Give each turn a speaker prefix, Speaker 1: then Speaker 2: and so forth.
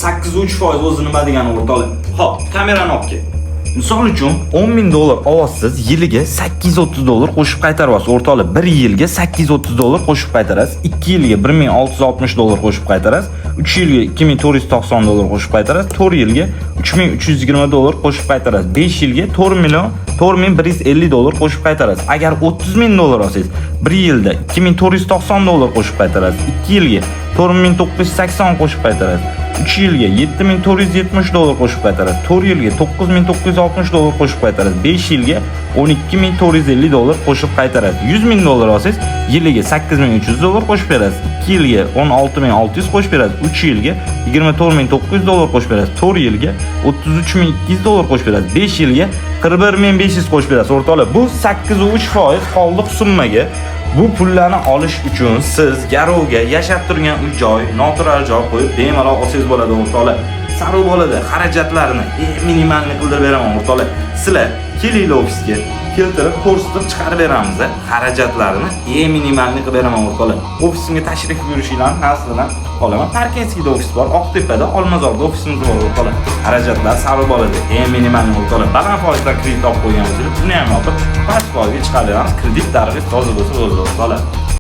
Speaker 1: 8,3% o'zi nima degani, o'rtoqlar? Xo'p, kamerani olib kel. Misol uchun, 10 ming dollar olasiz, yiliga 830 dollar qo'shib qaytaryapsiz. O'rtoqlar, 1 yilga 830 dollar qo'shib qaytarasiz, 2 yilga 1660 dollar qo'shib qaytarasiz, 3 yilga 2490 dollar qo'shib qaytarasiz, 4 yilga 3320 dollar qo'shib qaytarasiz, 5 yilga 4 million 4150 dollar qo'shib qaytarasiz. Agar 30 ming dollar olsangiz, 1 yilda 2490 dollar qo'shib qaytarasiz, 2 yilga 4980 qo'shib qaytarasiz. 3 yilga 7470 dollar qo'shib qaytarasiz. 4 yilga 9960 dollar qo'shib qaytarasiz. 5 yilga 12450 dollar qo'shib qaytarasiz. 100 ming dollar olsangiz, yiliga 8300 dollar qo'shib berasiz. 2 yilga 16600 qo'shib berasiz. 3 yilga 24900 dollar qo'shib berasiz. 4 yilga 33200 dollar qo'shib berasiz. 5 yilga 41500 qo'shib berasiz. O'rtoqlar, bu 8,3% qoldiq summaga. Bu pullarni olish uchun siz garovga yashab turgan uy joy, noturar joy qo'yib bemalol olsangiz bo'ladi, o'rtoqlar. Saruv bo'ladi, xarajatlarini минимальный qildirib beraman, o'rtoqlar. Sizlar kelinglar ofisga, keltirib, ko'rsatib chiqarib beramiz, xarajatlarini минимальный qilib beraman, o'rtoqlar. Ofisimga tashrif buyurishinglarni aslida qolaman. Parkentskiyda ofis bor, Oqtepada, Olmazorda ofisimiz bor, o'rtoqlar. Xarajatlar saruv bo'ladi, минимальный, o'rtoqlar. Baland foizdan kredit olib qo'ygan bo'lsangiz, buni ham yopib, past foizga chiqarib beramiz. Kredit tarixi toza bo'lsa bo'ldi, o'rtoqlar.